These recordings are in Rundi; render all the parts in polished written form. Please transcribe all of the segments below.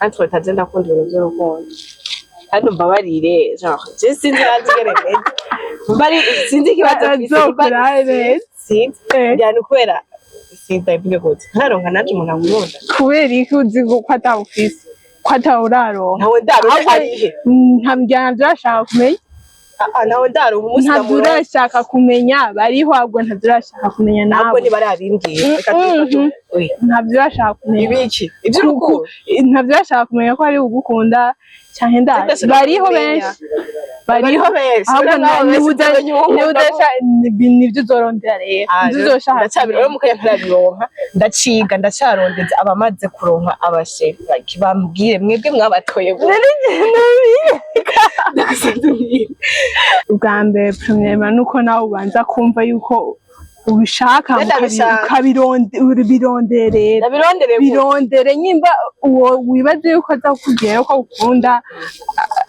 Kandi twe ndakunda ibintu by'urukundo, kandi umbabarire, genre je sinzi nazi ingene meze. Mbari sinzi ikibazo mfise. Bazokurabe neza. Sinzi. Njyana kubera sinzi, ndabivuge gute, ntaronka nanje umuntu ankunda. Kubera iki uzi ko atawufise, ko atawuraronka? Ntawe ndaronka, arihe? Ntabyo ntabyo urashaka kumenya. Ah, ah, ntawe ndaronka, umunsi Ntabyo ndamuronka. urashaka kumenya, bariho, ahubwo ntabyo urashaka kumenya Ntabwo nawe. ntibarabimbwira, reka tubi Ntabyo urashaka kumenya. Ibiki? Iby'urukundo? Ntabyo urashaka kumenya ko ari ugukunda canke ndazi. Ndashaka Bariho kumenya. benshi, bariho. Bariho benshi. Ahubwo Uriya nawe wese utamenya uwo niba ukunda. nibyo uzorondera rero. Ah, Nibyo uzoshaka. Ndacyabira rero mukanya ntarabironka, ndaciga, ndacarondeza abamaze kuronka abachéri, like bambwire mwebwe mwabatoye gute? Ndagusabye umbwire. Ubwa mbere, premièrement, nuko nawe ubanza kumva yuko ubishaka. Ndabishaka. Ukabironderera. Ndabirondereye gute? Birondere nyimba uwo wibaze yuko aza kukubwira ko agukunda,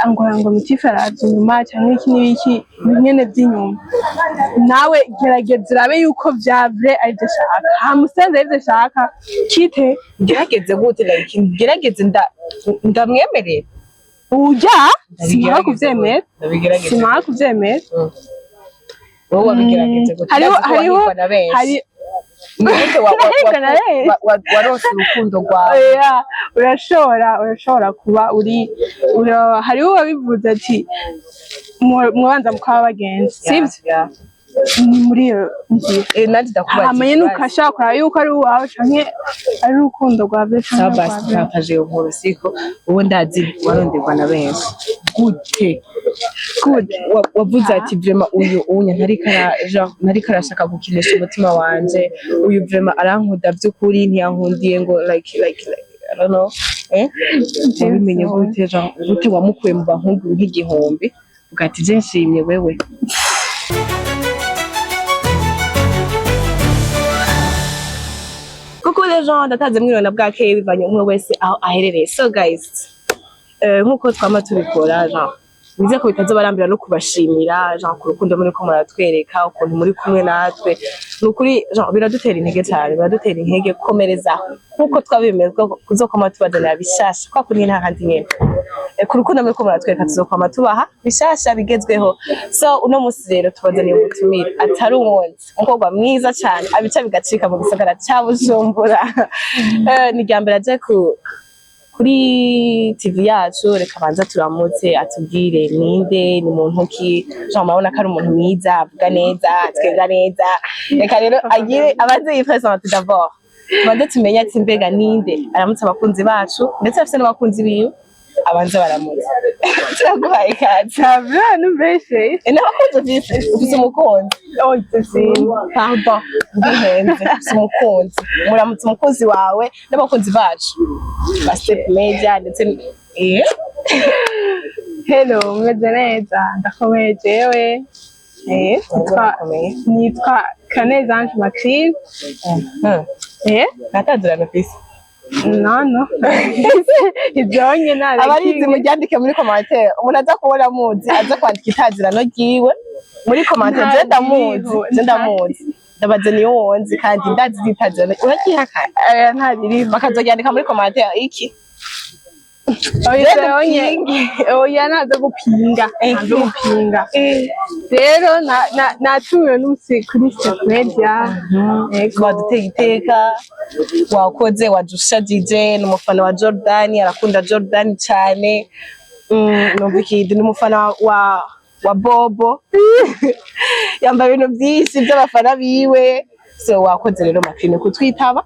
ngo mutife aravye inyuma canke iki n'ibiki nyene vy'inyuma, nawe gerageza urabe yuko vya vrai arivyo ashaka, hama usanze arivyo ashaka, kite. Ngerageze gute? Like ngerageze ndamwemerera? Urya simara kuvyemera. Ndabigerageze. Simara kuvyemera. Wowe wabigerageze gute? Hariho Ndazi ko hariho wahigwa na benshi. Hari Ni gute Nahigwa na benshi. waronse urukundo rwawe? Oya, urashobora kuba uri hariho uwabivuze ati mwabanza mukaba bagenzi, sivyo? Yeah. Ni muri iyo nzira. Eh, nanjye ndakubaza Hama nyene ikibazo. ukashaka kuraba yuko ari uwawe canke ari urukundo rwa vrai canke Sawa, rwa basi vrai. Partage iyo nkuru, siko ubu ndazi waronderwa na benshi gute? Gute? Wavuze ati vraiment uyu unya ntariko genre ntariko arashaka gukinisha umutima wanje, uyu vraiment arankunda by'ukuri, ntiyankundiye ngo like I don't know, eh, wabimenye gute? Genre gute wamukuye mu bahungu nk'igihumbi uvuga ati je nshimye wewe? Coucou les gens, ndataze mwiriwe na bwakeye bivanye umwe wese aho aherereye. So guys, nkuko twama tubikora, genre nize ko bitazobarambira no kubashimira, genre ku rukundo muri ko muratwereka, ukuntu muri kumwe natwe. Ni ukuri, genre biradutera intege cyane, biradutera intege. Komereza nkuko twabimeze ko kuzokoma tubazanira bishasha kwa kundi nta handi nyene. Ku rukundo muri ko muratwereka, tuzokwama tubaha bishasha bigezweho. So uno musi rero tubazaniye umutumire atari uwundi, umukobwa mwiza cyane abica bigacika mu gisagara ca Bujumbura. Ni irya mbere aje kuri TV yacu. Reka banza turamutse, atubwire ninde, ni muntu ki. Jean, murabona ko ari umuntu mwiza, avuga neza, atwenga neza. Reka rero agire abanze yiprésente d'abord, tubanze tumenye ati mbega ninde. Aramutse abakunzi bacu, ndetse afise n'abakunzi biwe, abanze baramutse. Turaguhaye ikaze. Savra numbeshe. Eh, n'abakunzi ufise? Umukunzi? Oh, sinzi. Pardon, ndihenze, ufise umukunzi. Muramutse umukunzi wawe n'abakunzi bacu ba Step Media ndetse eh. Hello, meze neza, ndakomeye jewe. Urakomeye. Nitwa Kaneza Ange Maxime. Natazirano ufise? No, ibyo nyine. Abarizi muryandike muri commentaire. Umuntu aza kubona muzi aza kwandika itazirano ryiwe muri commentaire. Je ndamuzi, je ndamuzi, ndabaze niyo wonzi, kandi ndazi itazirano uraryihakana. Aya ntaririho. Bakazoryandika muri commentaire iki? Oya, oya, nazo gupinga, nazo gupinga. Rero natumiwe n'umusi kuri Step Media. Yego. Waduteye iteka, wakoze, waje ushajije. Ni umufana wa Jordan, arakunda Jordan cyane. Numva ikindi, ni umufana wa Bobo, yambaye ibintu byinshi by'abafana biwe. So wakoze rero Makrine kutwitaba.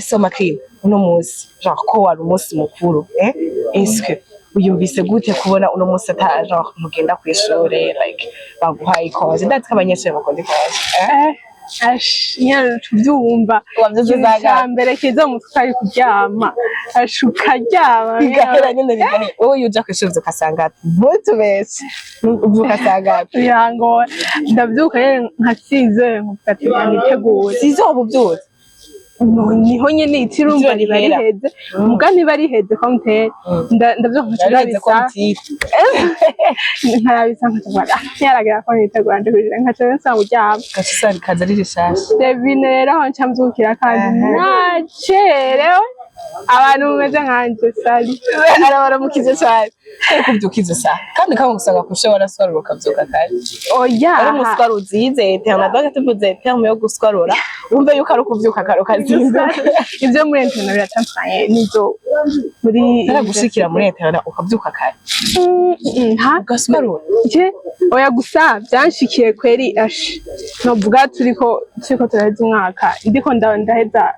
So Makrine, uno munsi, genre ko wari umunsi mukuru, eh, est-ce que wiyumvise gute kubona uno munsi ata genre mugenda kw'ishure, like baguhaye ikoze? Ndazi ko abanyeshure bakunda ikoze, eh? Ash, nyine tubyumva. Wavyuze Ikintu ca zaga mbere kiza mu mutwe ari kuryama, ash, ukaryama. Bigahera nyene, bigahera. Wowe iyo uja kw'ishure uvyuka sangapi? Ntutubeshe, uvyuka sangapi? Birangora, ndavyuka nyene nka 6, nkavuga ati reka nitegure. Sizo uba uvyutse? Niho nyene itirumva Itiro riba rihera. riheze, muga ntiba riheze komuteri. Ndavyuka nkaca Yaraheze ko ndabisa mutire. Nkarabisa, nkaca ah, ntiyaragera ko nitegura nje kw'ishure, nkaca nsanga kuryama. Gaca usanga ikaza ari rishasha. Devine rero aho nca mvyukira kandi nacerewe. Abantu mumeze nkanje, salut. Arabaramukije cyane. Ariko kubyuka izo saha kandi kandi usanga kushe waraswarura, ukabyuka kare. Oya. Ari umuswaruzi yize internat, donc tuvuze terme yo guswarura, wumve yuko ari ukuvyuka kare ukazinduka. Ibyo muri internat biratandukanye n'ibyo muri Taragushikira muri internat ukabyuka kare Ha ugaswarura? Je oya, gusa byanshikiye kweri. Ash, novuga turiko turaheza umwaka, ndiko ndaheza,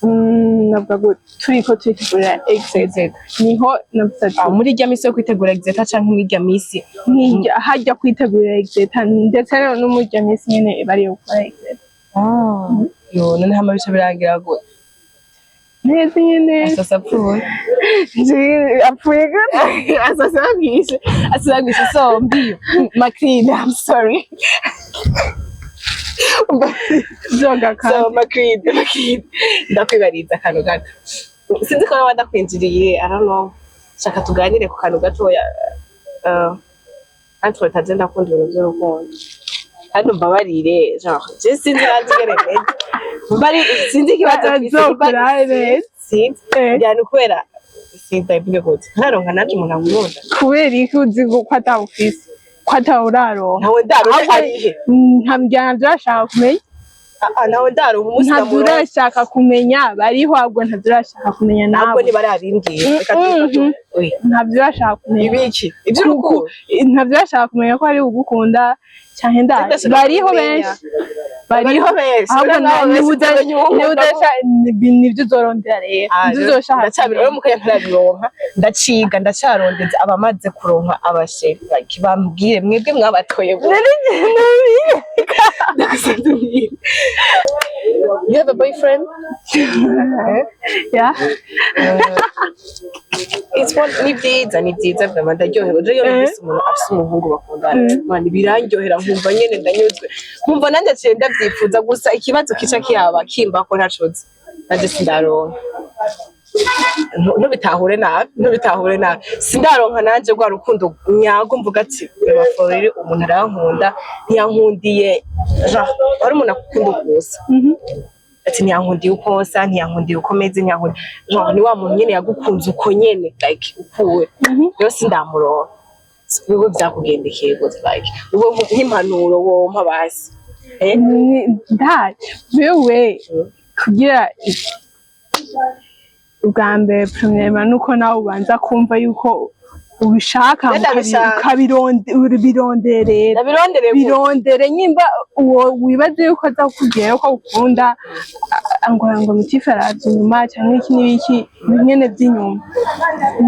navuga ngo turiko turitegurira exetat, niho navuze ati Ah, muri irya misi yo kwitegura exetat canke muri irya misi? Hajya kwitegurira exetat, ndetse no muri irya misi nyene bari gukora exetat. Yo, none hama bica birangira gute? Neza nyene. Asasa apfuye. Apfuye gute? Asasa bamwishe, asasa bamwishe. So mbiyo Macrine, I'm sorry. Zoga. So Kandi Macrine, Macrine, ndakwibariza akantu gato. Sinzi ko nawe ndakwinjiriye, I don't know. Shaka tuganire ku kantu gatoya. Entre taje ndakunda ibintu by'urukundo kandi umbabarire, genre je sinzi nanjye ingene meze. Mbari sinzi ikibazo mfise. Azokurabe neza. Sinzi. Eh. Yani kubera sinzi ndabivuge gute, ntararonka nanje umuntu ankunda. Kubera iki uzi ko atawufise, ko atawuraronka? Ntawe ndaronka, arihe? Ntabyo ntabyo urashaka kumenya. Ah, ah, ntawe ndaronka, umunsi Ntabyo ndamuronka. urashaka kumenya, bariho, ahubwo ntabyo urashaka kumenya Ntabwo nawe. ntibarabimbwira, reka Mhm. Oya. Ntabyo urashaka kumenya. Ibiki, iby'urukundo? Ntabyo urashaka kumenya ko ari ugukunda cyane, ndazi Ndashaka bariho kumenya. benshi bariho. Bariho benshi. Ahubwo Bariho benshi, tumenye uwo nkunda. Nibyo uzorondera rero. Ah, Nibyo uzoshaka. Ndacyabira rero mukanya ntarabironka, ndaciga, ndacarondeza abamaze kuronka abachéri, like bambwire mwebwe mwabatoye gute. Ndagusabye umbwire. You have a boyfriend? Yeah. It's one, ni byiza, ni byiza vraiment, ndaryohewe je iyo numvise umuntu afise umuhungu bakundana. Man, birandyohera, nkumva nyene ndanyuzwe, nkumva nanjye ciye ndavyifuza. Gusa ikibazo kica kihaba kimba ko ntacoze nanje sindaronka. Ntubitahure nabi, ntubitahure nabi, sindaronka nanje rwa rukundo nyago mvuga ati reba, for real, umuntu arankunda, ntiyankundiye genre wari umuntu akukunda ukusa, ati ntiyankundiye uko nsa, ntiyankundiye uko meze, ntiyankundiye genre ni wa muntu nyene yagukunze uko nyene, like ukuwe. Rero sindamuronka. Wewe vyakugendekeye gute? Like wowe nk'impanuro wompa basi, eh? Ndaco wewe kugira ubwa mbere, premièrement, nuko nawe ubanza kumva yuko ubishaka. Ndabishaka. Ukabironderera. Ndabirondereye gute? Birondere nyimba uwo wibaze yuko aza kukubwira yuko agukunda, ngo mutife aravye inyuma canke iki n'ibiki nyene vy'inyuma,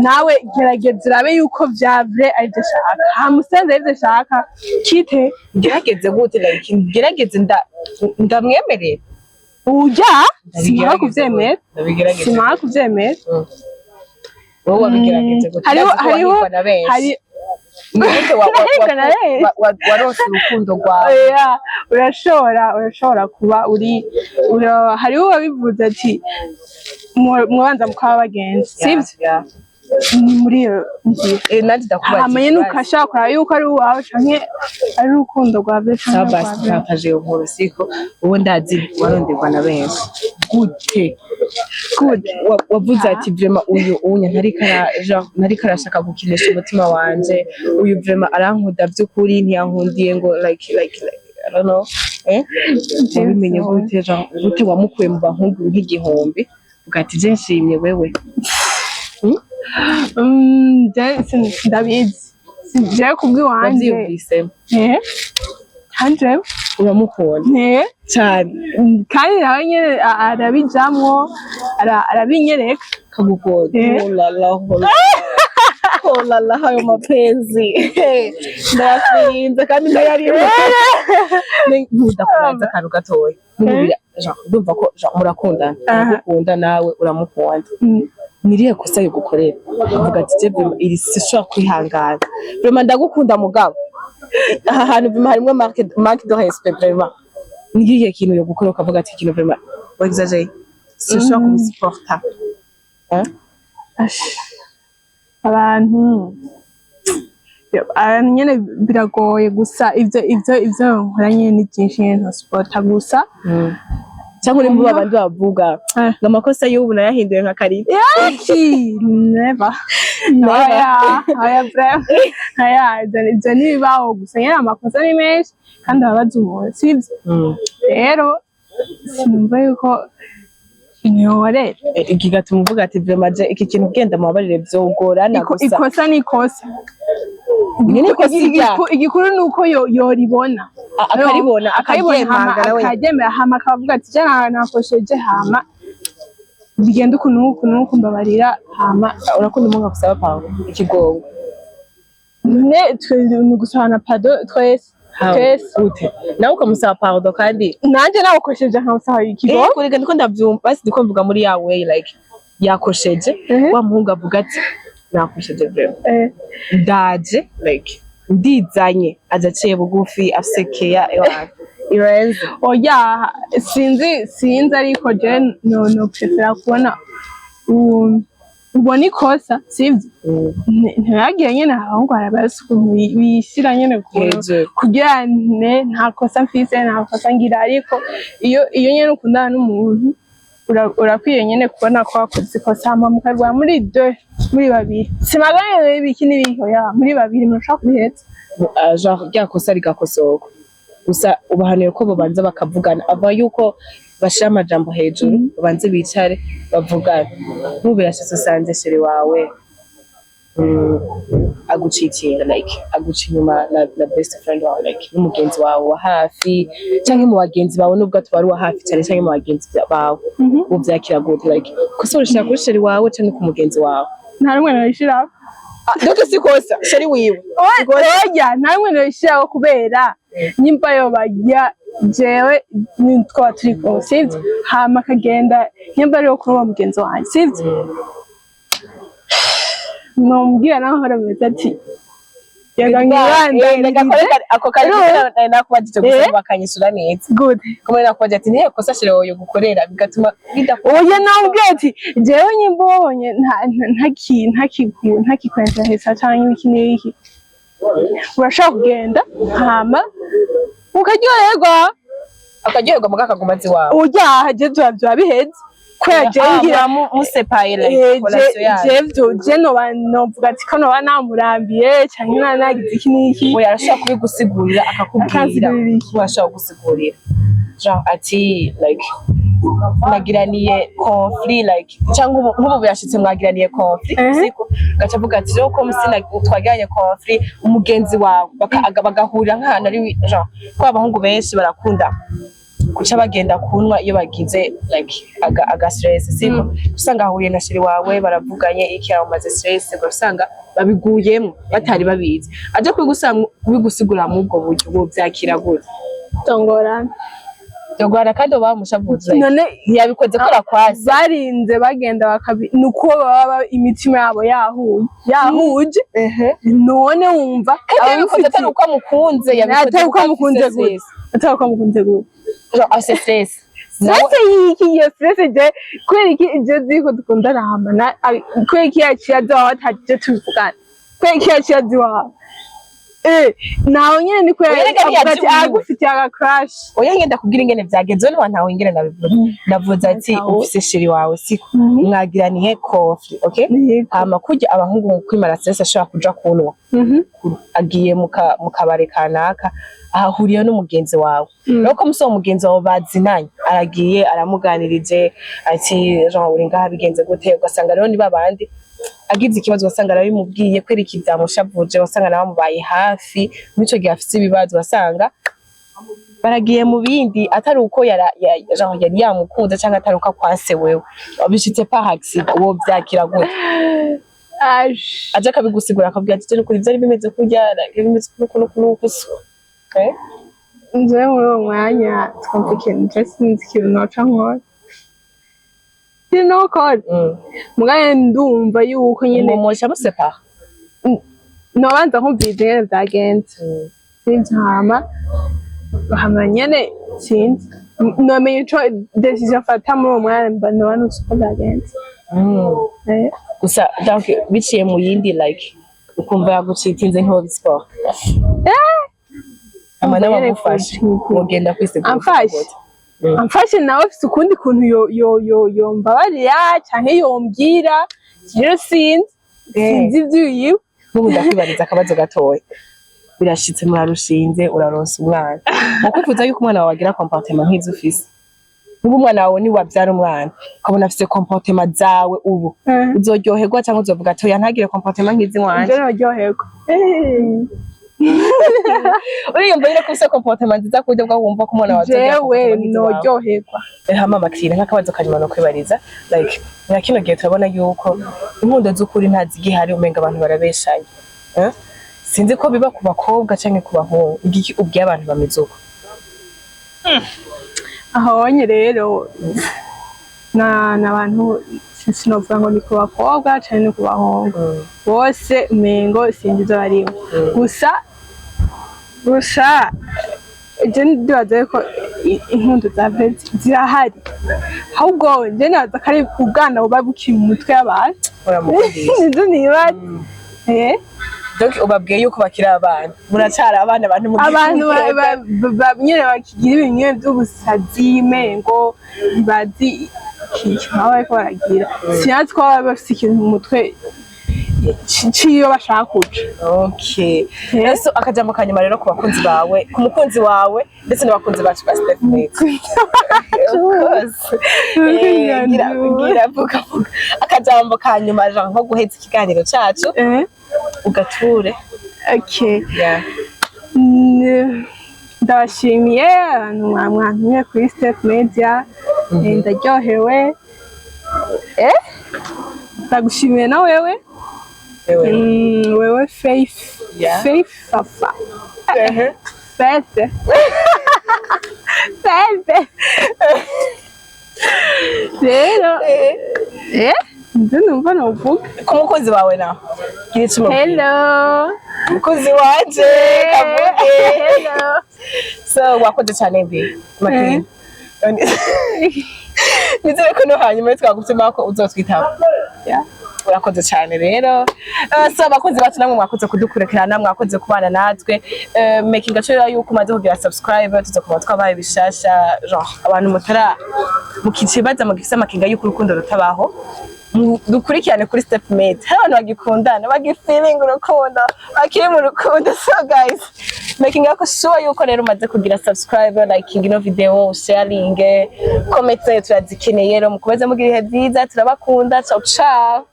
nawe gerageza urabe yuko vya vrai arivyo ashaka, hama usanze arivyo ashaka, kite. Ngerageze gute? Like ngerageze ndamwemerera? Uja simara kuvyemera. Ndabigerageze. Simara kuvyemera. Wowe wabigerageje gute? Hariho Ndazi ko hariho wahigwa na benshi. Hari Ni gute Wahigwa na benshi. waronse urukundo rwawe? Oya, urashobora kuba uri hariho uwabivuze ati mwabanza mukaba bagenzi, sivyo? Yeah. Ni muri iyo nzira. Eh, nanjye ndakubaza Hama nyene ikibazo. ukashaka kuraba yuko ari uwawe canke ari urukundo rwa vrai canke Sawa rwa basi, vrai. partage iyo nkuru, siko ubu ndazi waronderwa na benshi gute? Good. Wavuze ati vraiment uyu unya genre ntariko arashaka gukinisha umutima wanje, uyu vraiment arankunda vy'ukuri, ntiyankundiye ngo like I don't know, eh, wabimenye gute? Genre gute wamukuye mu bahungu nk'igihumbi uvuga ati je nshimye wewe? Je ndabizi. Je kubw'iwanje. Wavyiyumvisemo? Eh, kandi jewe Uramukunda? Eh. Cyane? Kandi nawe nyene arabijamwo, arabinyereka. Kagukunda? Eh. Oh la la, oh la, oh la la, hayo mapenzi ndayafinze kandi ndayarimo. Ndakubaza akantu gatoya. Nkubira genre ndumva ko genre murakundana, aragukunda nawe uramukunda. Nirihe kosa yogukorera avuga ati je vraiment iri sinshobora kwihangana, vraiment ndagukunda, mugabo aha hantu vraiment harimwo manque de respect, vraiment ni ikihe kintu yogukorera ukavuga ati ikintu vraiment wexagéré, sinshobora kubisuporta, hein? Ash, abantu nyene biragoye, gusa ivyo nkora nyene ni byinshi nyene ntasupporta gusa. Cyangwa uri muri babandi bavuga Ah. ngo amakosa y'ubu nayahinduye nka karite? Ki never. Oya, oya, vraiment, oya, ivyo ntibibaho. Gusa nyene amakosa ni menshi kandi ababaza umuntu, sivyo? Rero sinumva yuko nihorera. Kigatuma uvuga ati vraiment je iki kintu ugenda mubabarire vyogorana. Gusa Ikosa ni ikosa. Ni ikosa irya. Igikuru ni uko yoribona. Akaribona. Akayibona hama akaryemanga nawe. Akaryemera, hama akavuga ati je nakosheje, hama bigenda uku n'uku n'uku, mbabarira, hama. Urakunda umuntu agusaba pardon, ikigongo? Ne twe ni ugusabana pardon twese, twese. Gute? Nawe ukamusaba pardon kandi? Nanje nawukosheje nkamusaba ikigongo. Kurega ndiko ndavyumva, basi ndiko mvuga muri ya way like yakosheje, wa muhungu avuga ati nakosheje vraiment, ndaje, like ndizanye, aza aciye bugufi, afise keya ewana irenze. Oya, sinzi, sinzi, ariko je no prefera kubona ubona ikosa, sivyo? Ntibagire nyene abahungu harabasi ukuntu bishira nyene Hejuru. kugira ne nta kosa mfise, nta kosa ngira. Ariko iyo nyene ukundana n'umuntu, urakwiye nyene kubona ko wakoze ikosa, hama mukabivuga muri deux, muri babiri. Simagana ibiki n'ibiki, oya, muri babiri murashobora kubiheza. Genre rya kosa rigakosorwa, gusa ubahanuye ko bobanza bakavugana ava yuko bashira amajambo hejuru, babanze bicare bavugane. Nk'ubu birashitse usanze chéri wawe agucitinga, like aguca inyuma na best friend wawe, like n'umugenzi wawe wa hafi, canke mu bagenzi bawe, nubwo ataba uwa hafi cyane, canke mu bagenzi bawe, uvyakira gute? Like kosa urishira kuri chéri wawe canke ku mugenzi wawe? Nta rumwe nabishiraho. Donc si kosa chéri wiwe? Oya, nta rumwe nabishiraho, kubera nyimba yoba jewe twaba turi kumwe, sivyo? Hama akagenda, nyimba ariwo kuri uwo mugenzi wanje, sivyo? Nomubwira naho hora ati yega ngibandanirize. Ako kari nakubajije gusa bakanyisura neza. Good. Kumwe nakubajije ati niyo kosa chéri wawe yogukorera bigatuma bidakora? Oya, namubwiye ati jewe nyimba ubonye ntakikwenteresa canke ibiki n'ibiki, urashobora kugenda hama ukaryoherwa. Akaryoherwa muga akaguma azi iwawe? Uryaha je vyoba biheze kubera jewe ngira Musepaye like relation yanyu. Je vyo je noba novuga ati ko noba namurambiye canke nagize iki n'iki. Oya, arashobora kubigusigurira, akakubwira. Akansigurira iki? Urashobora gusigurira genre ati like mwagiraniye conflit, like cyangwa nk'ubu birashitse mwagiraniye conflit, siko? Gaca avuga ati rero ko musina twagiranye conflit, umugenzi wawe bagahurira nk'ahantu ari genre ko abahungu benshi barakunda kuca bagenda kunywa iyo bagize like aga stress, siko? Usanga ahuriye na chéri wawe, baravuganye iki, yaramaze stress, ugasanga babiguyemo batari babizi, aje kubigusigurira muri ubwo buryo, wovyakira gute? Tongorana. Yogwana kandi uba wamushavuze. None ntiyabikoze ko rakwasi. Barinze bagenda bakabi nuko baba imitima yabo yahuye, yahuje. None wumva Kandi yabikoze atari uko amukunze, yabikoze atari uko amukunze afise gute? stress. Atari uko amukunze gute? Genre afise stress. Stress yiki? Iyo stress je kubera iki je ziko dukundana hama kubera iki yaciye aza iwawe ataje tubivugana? Kubera iki yaciye aza iwawe? Naho nyene ni kubera Oya, reka avuga ati ntiyaje iwiwe. Agufitiye aga crush. Oya, ngenda kubwira ingene vyagenze none ntawe ingene nabivuze. Navuze ati Ntawe. ufise chéri wawe, siko? Mwagiraniye conflit, okay? Yego. Hama kurya abahungu mu kwimara stress ashobora kuja kunywa, agiye mu kabare kanaka, ahahuriye n'umugenzi wawe. Rero ko musi uwo mugenzi wawe bazinanye, aragiye aramuganirije ati genre uri ngaha bigenze gute? Ugasanga rero ni babandi agize ikibazo, ugasanga arabimubwiye kubera iki vyamushavuje, ugasanga nawe amubaye hafi muri ico gihe afise ibibazo, ugasanga baragiye mu bindi, atari uko genre yari yamukunze canke atari uko akwanse wewe, bishitse par accident, uwo vyakira gute? Aje. Aje akabigusigura, akabwira ati nukuri vyari bimeze kurya, bimeze uku nuku nuku, eh? Njewe muri uwo mwanya twumva ikintu, je sinzi ikintu noca nkora, ikintu nokora. Mugabo ndumva yuko nyene Mumosha musepara. Nobanza nkumviriza ingene vyagenze, sinzi, hama nyene sinzi nomenya ico décision mfata muri uwo mwanya, mba noba nuzi uko vyagenze. Gusa donc biciye mu yindi, like ukumva yagucitinze ntiwobisipora, ama nawe Nyene agufashe, kuko wogenda kwisigura? Amfashe? Amfashe nawe afise ukundi kuntu yo yombabarira canke yombwira. Rero sinzi ivy'iwiwe. Nk'ubu ndakwibariza akabazo gatoya. Birashitse, murarushinze, uraronsa umwana, wakwifuza yuko umwana wawe agira comportement nk'izo ufise? Nk'ubu umwana wawe niwavyara umwana ukabona afise comportement zawe ubu, uzoryoherwa cyangwa uzovuga ati: "Oya, ntagire comportement nk'izi wanje"? Je noryoherwa. Uriyumva nyine ko ufise comportement nziza ku buryo bwo wumva ko umwana wawe azogira Jewe comportement nk'izi wawe? noryoherwa. Hama Maxine, nk'akabazo kanyuma no kwibariza, like nka kino gihe turabona yuko inkundo z'ukuri ntazigihari, umenga abantu barabeshanya, eh? Sinzi ko biba ku bakobwa canke ku bahungu. Igiki ubwiye abantu bameze uko? Ahonye rero na n'abantu, sinovuga ngo ni ku bakobwa canke ni ku bahungu, bose umengo sinzi ivyo barimo. Gusa je ndibaza yuko inkundo za vrai zirahari, ahubwo je nibaza ko ari ubwana buba bukiri mu mutwe y'abantu. Uramukundisha. Nivyo nibaza. Donc ubabwiye yuko bakiri abana, muracari abana, abantu mugiye Abantu nyene bakigira ibintu nyene vy'ubusazi, mengo ntibazi ikintu baba bariko baragira. Sinzi ko baba bafise ikintu mu mutwe ciyo bashaka kuja. Okay. So akajambo kanyuma rero ku bakunzi bawe, ku mukunzi wawe ndetse n'abakunzi bacu ba Steph Mate. Of course. Gira vuga vuga akajambo kanyuma, Jean, nko guheza ikiganiro cacu, ugature. Okay. Yeah. Ndabashimiye abantu mwantumye kuri Step Media. Ndaryohewe. Ndagushimiye na wewe. Wewe. Wewe Faith. Faith Fafa. Faith. Faith. Rero nzi numva novuga. Ku mukunzi wawe naho, gira ico umubwira. Hello. Umukunzi wanje kavuge. Hello. So wakoze cyane mbi Makrine. Nizere ko no hanyuma twagutuma ko uzotwitaba. Yeah. Urakoze cyane rero. So abakunzi bacu namwe mwakoze kudukurikirana, mwakoze kubana natwe. Making sure yuko umaze kugira subscribe, tuzokuba twabaye bishasha. Genre abantu mutara mukikibaza, mugifise amakenga yuko urukundo rutabaho, dukurikirane kuri Step Mate. Hari abantu bagikundana, bagifeeling urukundo, bakiri mu rukundo. So guys, making sure yuko rero umaze kugira subscribe, liking ino video, sharing, comment zayo turazikeneye. Rero mukomeze mugira ibihe byiza, turabakunda. Ciao ciao.